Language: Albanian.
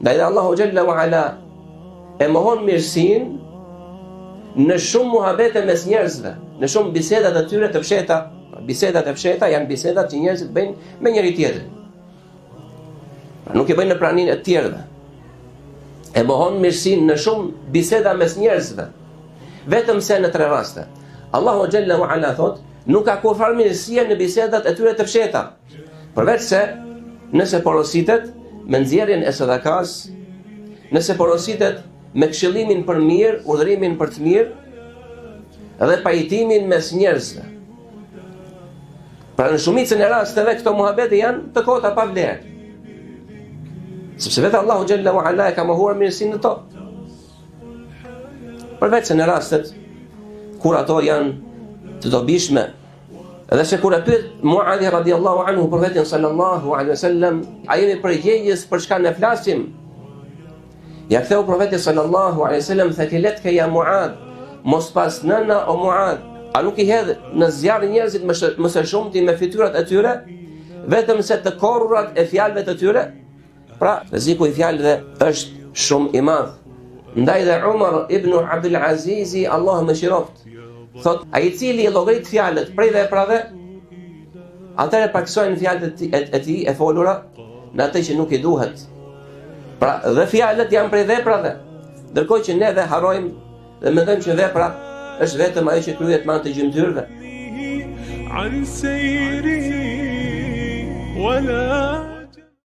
Ndaj dhe Allahu xhelle ue ala e mohon mirësinë në shumë muhabete mes njerëzve, në shumë biseda të tyre të fshehta. Bisedat e fshehta janë bisedat që njerëzit bëjnë me njëri-tjetrin. Pra nuk e bëjnë në praninë e të tjerëve. E mohon mirësinë në shumë biseda mes njerëzve. Vetëm se në tre raste. Allahu xhelle ue ala thotë, nuk ka kurrfarë mirësie në bisedat e tyre të fshehta. Përveç se nëse porositet me nxjerrjen e sadakas, nëse porositet me këshillimin për mirë, urdhërimin për të mirë dhe pajtimin mes njerëzve. Pra në shumicën e rasteve këto muhabete janë të kota pa vlerë. Sepse vetë Allahu xhelle ue ala e ka mohuar mirësinë në to. Përveç se në rastet kur ato janë të dobishme, edhe se kur e pyet Muadhi radiallahu anhu profetin sallallahu alaihi wasallam, a jemi përgjegjës për çka ne flasim? Ia ktheu profeti sallallahu alaihi wasallam thekiletke ja Muadh, mos pastë nëna o Muadh, a nuk i hedh në zjarr njerëzit më, më së shumti me fytyrat e tyre, vetëm se të korrurat e fjalëve të tyre? Pra, rreziku i fjalëve është shumë i madh. Ndaj dhe Umar ibn Abdul Azizi, Allahu e mëshiroftë, thotë, ai i cili i llogarit fjalët prej veprave, atëherë pakësojnë fjalët e, e tij e folura në atë që nuk i duhet. Pra, dhe fjalët janë prej veprave. Ndërkohë që neve harrojmë dhe mendojmë që vepra është vetëm ajo që kryhet me anë të gjymtyrëve.